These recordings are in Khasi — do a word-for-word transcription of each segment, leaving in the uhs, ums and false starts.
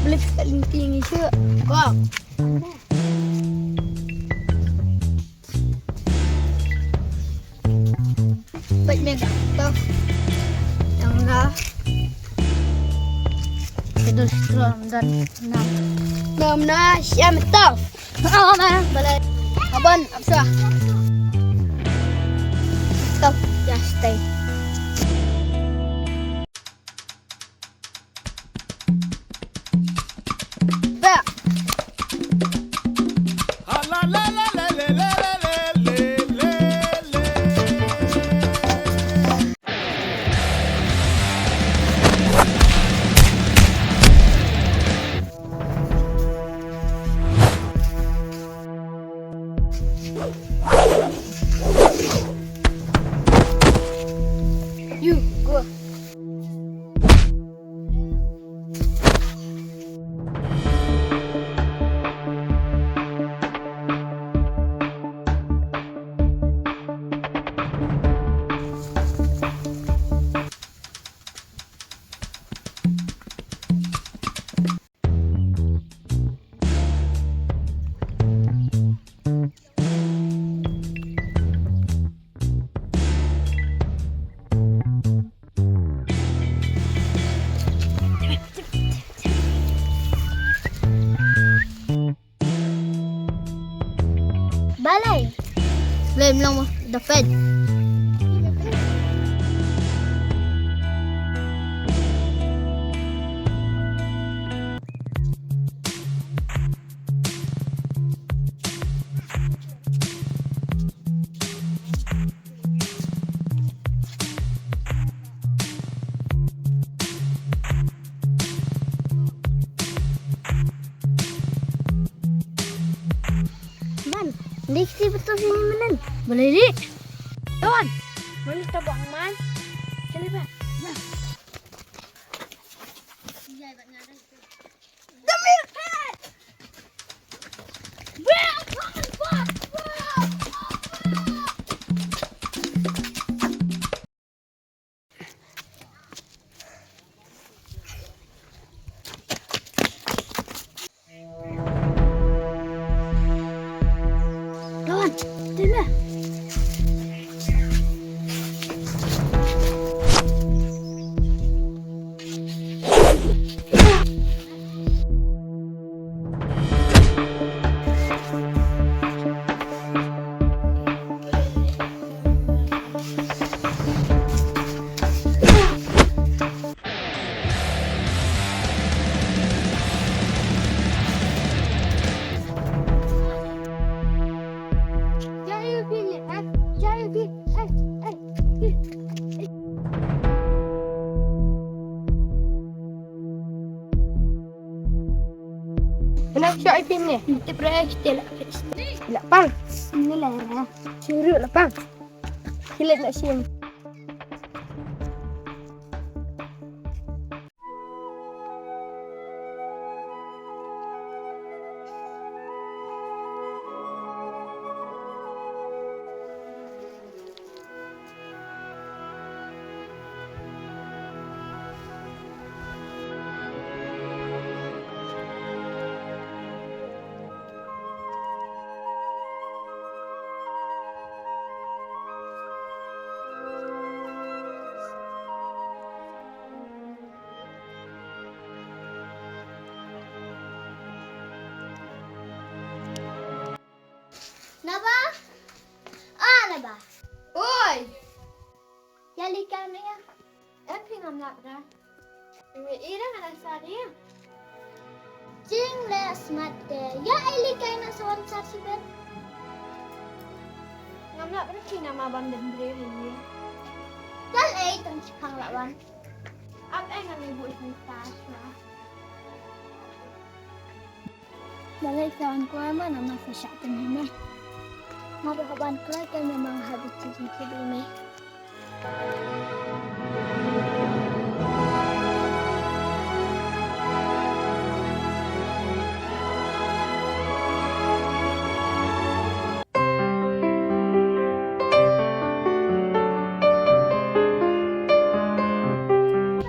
Lip ka lynti ngi shu. Ko. Peit me ka tough. Yang la. Kedus trom dan nam. Nam na siam tough. Oh, na, balai. Abon, absa. Tough, ya stay. Ba. You go. Balai. Balai mlong mo, dapat. Man, dei ki betul sini menen. Boleh dik. Tuan, mana tabak man? Cari ba. Nah. Lawan, tena. Ina sha ai pin ne? Tip re, tip la. Tip la pang. Ni la ra. Churu la pang. Hilet na sim. Naba? Ah, Naba. Oi. Ïa lika me ïa. Em phi ngam lap ra. Me ira ngana sari. Jing le smat te. Ïa ai lika na sawan sar siben. Ngam lap ra phi ngam aban den bre ri. Tal ei tang chipang lawan. Ap ei ngam ibu sni sar sma. Balei ka wan kwah ma namar ka shah tang hi ma. Ma ba ka wan kwah ka namar ha bi chi jin ki bi me.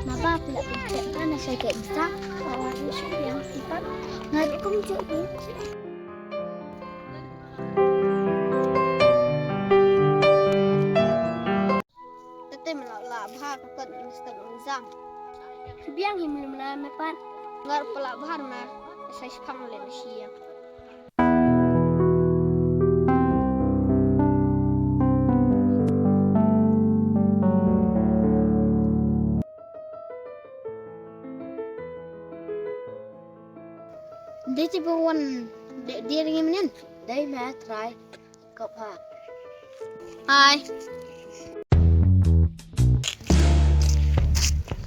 Ma ba phi la pynthut ka na shai ka insa. Tete me la la bha ka kot me step me jam. Biang hi me la me pat. Ngar pala bha me. Sai spang le shi. Dei ti ba wan de de ring men. Dei me try. Kop ha. Hai.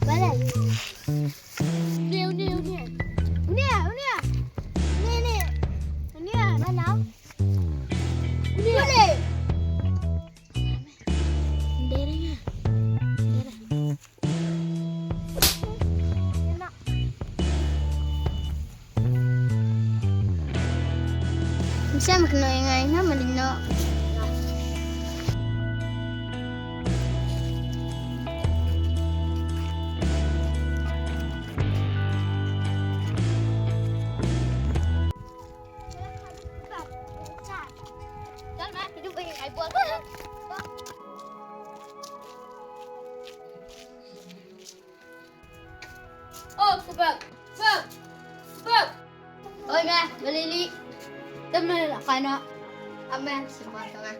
Balai. Unia, unia, unia. Unia, unia. Unia, unia. Unia, mana? Unia. Unia. Dere nya. Dere. Misa makno ngai na malino. Oh, kubek, kubek, kubek. Oi, me, balili. Tem me la kano. Ame, semua tengah.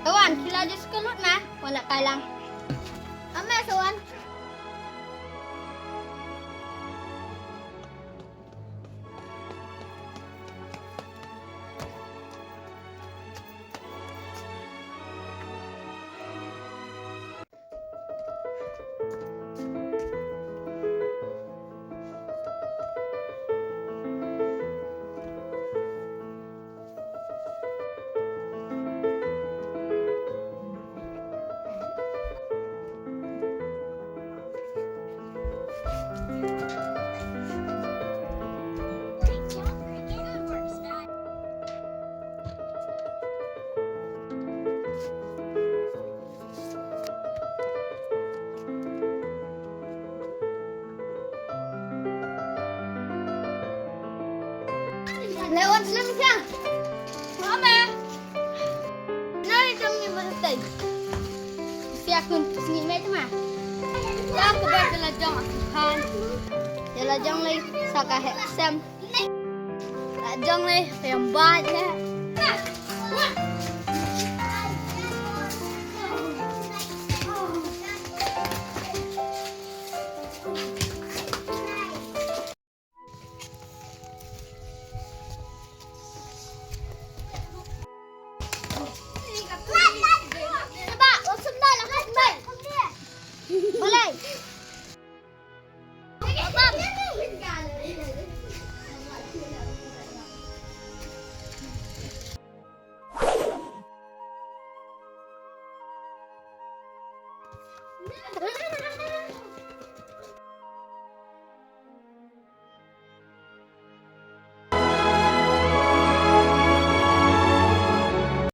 Wan, ki la ju skul lut na, wan la kai lang. Ame sa wan. Lewat lem ka. Mama. Nai jam ni bertai. Siakun sini mai tema. Lah aku baca lajang aku kan. Ya lajang lai saka hek sem. Lajang lai yang baik lah.